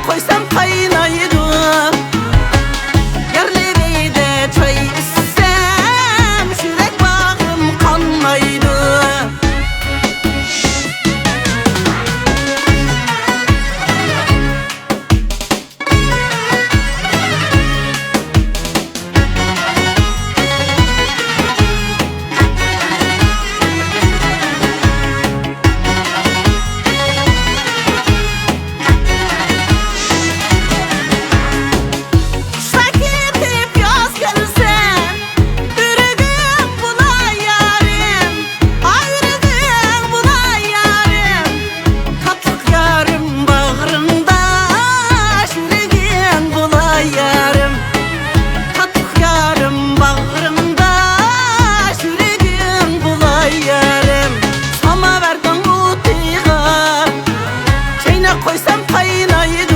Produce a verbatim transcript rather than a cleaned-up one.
قويسام قاينايدۇ. يارلىرىدە چاي ئىچسەم، يۈرەك باغرىم قانمايدۇ. قىشلار كېتىپ ياز كەلسە، يۈرىكىڭ بولاي يارىم، ئاي يۈرىكىڭ بولاي يارىم. تاتلىق يارىم باغرىمدا، يۈرىكىڭ بولاي يارىم. تاتلىق يارىم باغرىمدا، يۈرىكىڭ بولاي يارىم. ساماۋارنىڭ ئوتىغا چايناپ قويسام قاينايدۇ.